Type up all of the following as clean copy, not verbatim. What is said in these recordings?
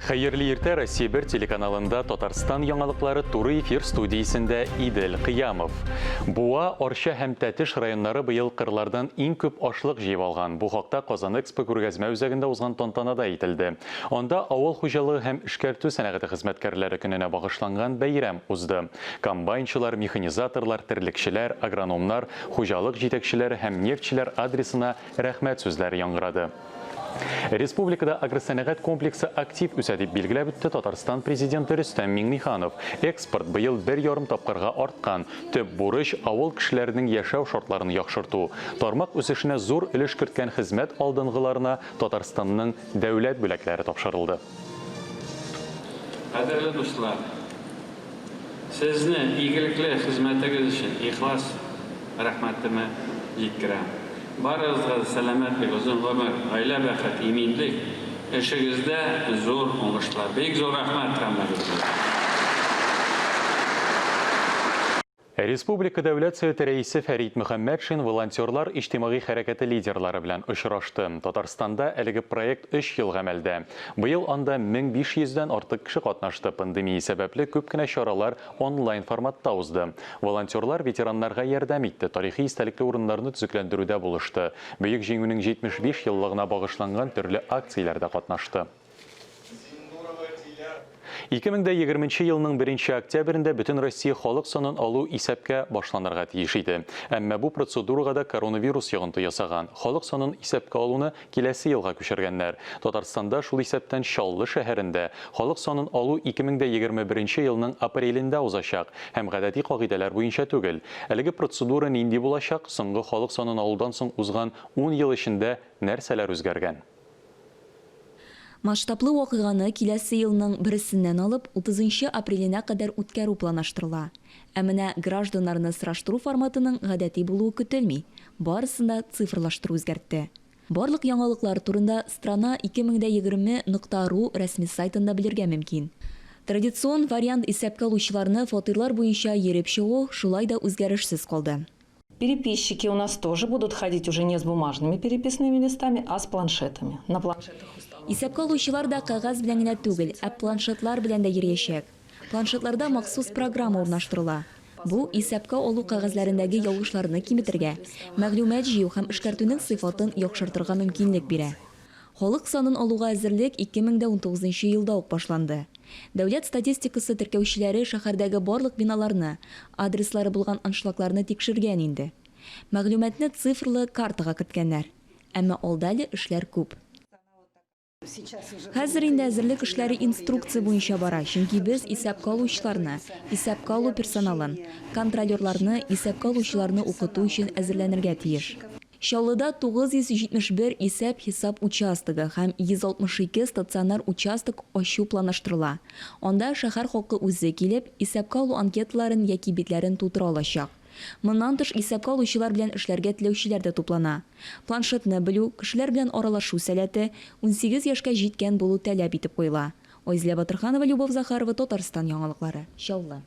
Хәерле иртә, Россия 1 телеканалында Татарстан яңалыклары туры эфир студиясендә Идел Кыямов. Буа, Арча һәм Тәтеш районнары быел кырлардан иң күп ашлык җыеп алган. Бу хакта Казан Экспо күргәзмә үзәгендә узган тантанада әйтелде. Анда авыл хуҗалыгы һәм эшкәртү сәнәгате хезмәткәрләре көненә багышланган бәйрәм узды. Комбайнчылар, механизаторлар, терлекчеләр, агрономнар, хуҗалык җитәкчеләре һәм нефтьчеләр адресына рәхмәт сүзләре яңгырады. Республикада агросәнәгать комплексы актив үсә, дип билгеләп үтте Татарстан Президенты Рөстәм Миңнеханов. Экспорт быел бер ярым тапкырга арткан. Төп бурыч, авыл кешеләренең яшәү шартларын яхшырту. Тармак үсешенә зур өлеш керткән хезмәт алдынгыларына Татарстанның дәүләт бүләкләре тапшырылды. Кадерле дуслар! Сезне игелекле хезмәтегез өчен ихлас рәхмәтемне җиткерәм. Барыгызга да сәламәтлек, озын гомер, гаилә бәхете, иминлек, эшегездә зур уңышлар. Бик зур рәхмәт һәммәгезгә! Республика Дәүләт Советы Рәисе Фәрит Мөхәммәтшин волонтерлар иҗтимагый хәрәкәте лидерлары белән очрашты. Татарстанда әлеге проект өч ел гамәлдә. Быел анда 1500 дән артык кеше катнашты. Пандемия сәбәпле, күп кенә чаралар онлайн форматта узды. Волонтерлар ветераннарга ярдәм итте, тарихи истәлекле урыннарны төзекләндерүдә булышты, Бөек Җиңүнең 75 еллыгына багышланган төрле акцияләрдә катнашты. 2020 нче елның беренче октябрендә Бөтенроссия халык санын алу исәпкә башланырга тиеш иде. Әмма бу процедурага да коронавирус йогынты ясаган. Халык санын исәпкә алуны киләсе елга күчергәннәр. Татарстанда, шул исәптән Чаллы шәһәрендә, халык санын алу 2021 нче елның апрелендә узачак һәм гадәти кагыйдәләр буенча түгел. Әлеге процедура нинди булачак, соңгы халык санын алудан соң узган ун ел эчендә нәрсәләр үзгәргән? Масштаблы вакыйганы киләсе елның бересеннән алып утызынчы апреленә кадәр үткәрү планлаштырыла. Ә менә гражданнарны сораштыру форматының гадәти булуы көтелми, барысын да цифрлаштыру үзгәртте. Барлык яңалыклар турында Страна 2020 нокта ру рәсми сайтында белергә мөмкин. Традицион вариант исәпкә алучыларны фатирлар буенча йөреп чыгу шулай да үзгәрешсез калды. Переписчики у нас тоже будут ходить уже не с бумажными переписными листами, а с планшетами. На планшетах установлены. Исәпкә алучылар да кәгазь белән генә түгел, ә планшетлар белән дә йөриячәк. Планшетларда махсус программа урнаштырыла. Бу, исәпкә алу кәгазьләрендәге ялгышларны киметергә, мәгълүмат җыю һәм эшкәртүнең сыйфатын яхшыртырга мөмкинлек бирә. Халык санын алуга әзерлек 2019 нчы елда ук башланды. Дәүләт статистикасы теркәүчеләре шәһәрдәге барлык биналарны, адреслары булган аншлагларны тикшергән инде. Мәгълүматны цифрлы картага керткәннәр. Әмма алда әле эшләр күп. Хәзер инде әзерлек эшләре инструкция буенча бара, чөнки без исәпкә алучыларны, исәпкә алу персоналын, контролерларны, исәпкә алучыларны укыту өчен әзерләнергә тиеш. Чаллыда 971 исәп-хисап участогы һәм 162 стационар участок ачу планлаштырыла. Анда шәһәр халкы үзе килеп, исәпкә алу анкеталарын яки битләрен тутыра алачак. Моннан тыш, исәпкә алучылар белән эшләргә теләүчеләр дә туплана. Планшетны белү, кешеләр белән аралашу сәләте, 18 яшькә җиткән булу таләп итеп куела. Айзилә Батырханова, Любовь Захарова, Татарстан яңалыклары, Чаллы.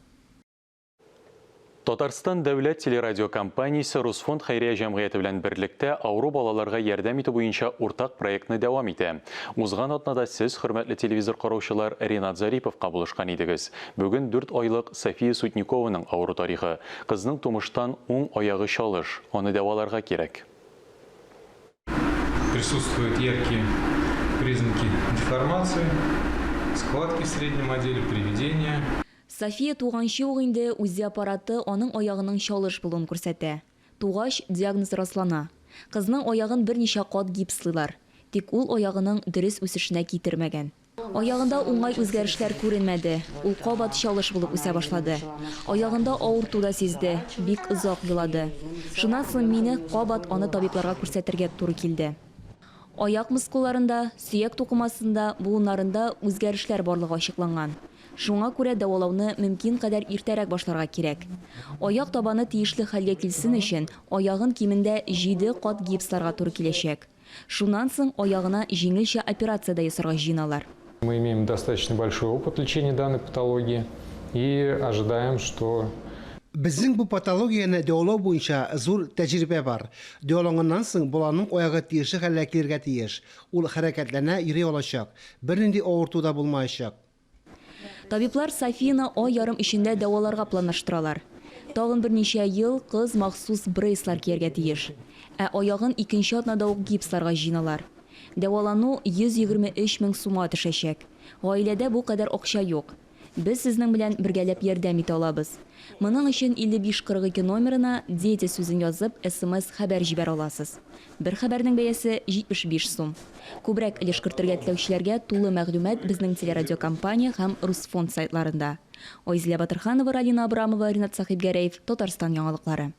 Татарстан дәүләт телерадиокомпаниясе Русфонд хәйрия җәмгыяте белән берлектә авыру балаларга ярдәм итү буенча уртак проектны дәвам итә. Узган атнада сез, хөрмәтле телевизор караучылар, Ринат Зариповка булышкан идегез. Бүген дүрт айлык София Сутникованың авыру тарихы. Кызның тумыштан уң аягы чалыш, аны дәваларга кирәк. Присутствуют яркие признаки деформации, складки в среднем отделе, приведения. София туганчы ук инде УЗИ аппараты аның аягының чалыш булуын күрсәтә. Тугач, диагноз раслана. Кызның аягын берничә кат гипслыйлар. Тик ул аягының дөрес үсешенә китермәгән. Аягында уңай үзгәрешләр күренмәде. Ул кабат чалыш булып үсә башлады. Аягында авырту да сизде, бик озак елады. Шуннан соң мине кабат аны табибларга күрсәтергә туры килде. Аяк мускулларында, сөяк тукымасында, буыннарында үзгәрешләр барлыгы ачыкланган. Шуңа күрә дәвалауны мөмкин кадәр иртәрәк башларга кирәк. Аяк табаны тиешле хәлгә килсен өчен, аягын кимендә җиде кат гипсларга туры киләчәк. Шуннан соң аягына җиңелчә операция дә ясарга җыеналар. Мы имеем достаточно большой опыт лечения данной патологии и ожидаем, что. Безнең бу патологияне дәвалау буенча зур тәҗрибә бар. Дәваланганнан соң баланың аягы тиешле хәлгә килергә тиеш. Ул хәрәкәтләнә, йөри алачак. Бернинди авырту да булмаячак. Табиблар Софияне ай ярым эчендә дәваларга планлаштыралар. Тагын берничә ел кыз махсус брейслар кияргә тиеш. Ә аягын икенче атнада ук гипсларга җыеналар. Дәвалану 123 мең сумга төшәчәк. Гаиләдә бу кадәр акча юк. Без сезнең белән бергәләп ярдәм итә алабыз. Моның өчен 5542 номерына Дети сүзен язып, смс хәбәр җибәрә аласыз. Бер хәбәрнең бәясе 75 сум. Күбрәк өлеш кертергә теләүчеләргә тулы мәгълүмат безнең телерадиокомпания һәм Русфонд сайтларында. Айзилә Батырханова, Ралина Абрамова, Ринат Сәхибгәрәев, Татарстан яңалыклары.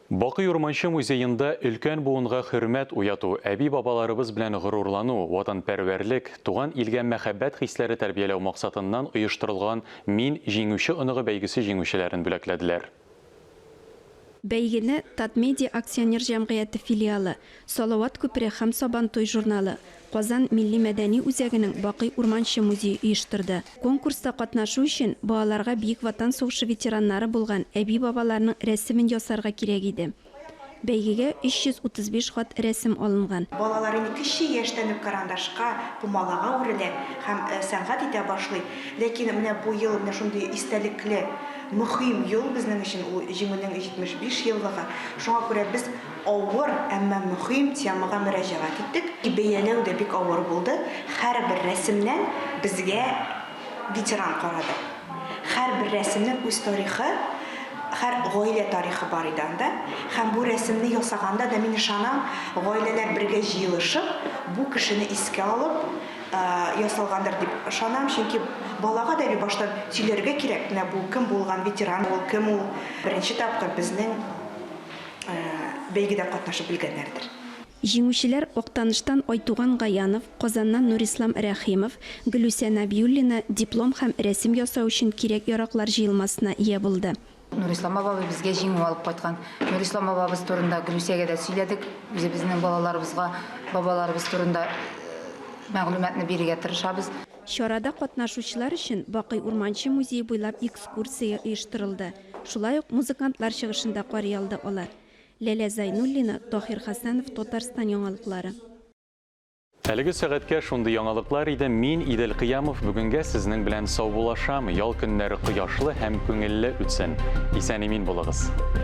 Бакый Урманче музеенда өлкән буынга хөрмәт уяту, әби-бабаларыбыз белән горурлану, ватанпәрвәрлек, туган илгә мәхәббәт хисләре тәрбияләү максатыннан оештырылган Мин, җиңүче оныгы бәйгесе җиңүчеләрен бүләкләделәр. Бәйгене Татмедиа акционер җәмгыяте филиалы, Салават күпере һәм Сабантуй журналы, Казан милли-мәдәни үзәгенең Бакый Урманче музее оештырды. Конкурста катнашу өчен балаларга Бөек Ватан сугышы ветераннары булган әби-бабаларының рәсемен ясарга кирәк иде. Бәйгегә 335 хат рәсем алынган. Балалар инде кече яшьтән үк карандашка, пумалага үрелә һәм сәнгать итә башлый. Ләкин менә бу ел менә шундый истәлекле, мөһим ел безнең өчен, ул Җиңүнең 75 еллыгы. Шуңа күрә без Авыр, әмма мөһим темага мөрәҗәгать иттек. Бәяләү дә бик авыр булды. Һәрбер рәсемнән безгә ветеран карады. Һәрбер рәсемнең үз тарихы, һәр гаилә тарихы бар иде анда. Һәм бу рәсемне ясаганда да, мин ышанам, гаиләләр бергә җыелышып, бу кешене искә алып ясалгандыр дип ышанам. Чөнки балага да бит баштан сөйләргә кирәк, менә бу кем булган, ветеран ул, кем ул. Беренче тапкыр безнең бәйгедә катнашып белгәннәрдер. Җиңүчеләр Актаныштан Айтуган Гаянов, Казаннан Нурислам Рәхимов, Гөлүсә Нәбиуллина диплом һәм рәсем ясау өчен кирәк-яраклар җыелмасына ия булды. Нурислам бабабыз безгә җиңү алып кайткан. Нурислам бабабыз турында Гөлүсәгә дә сөйләдек. Үзебезнең балаларыбызга бабаларыбыз турында мәгълүматны бирергә тырышабыз. Чарада катнашучылар өчен Бакый Урманче музее буйлап экскурсия оештырылды. Шулай ук музыкантлар чыгышын да карый алды алар. Ләлә Зайнуллина, Таһир Хәсәнов, Татарстан яңалыклары. Әлеге сәгатькә шундый яңалыклар иде. Мин, Идел Кыямов, бүгенгә сезнең белән саубуллашам. Ял көннәре кояшлы һәм күңелле үтсен. Исән-имин булыгыз.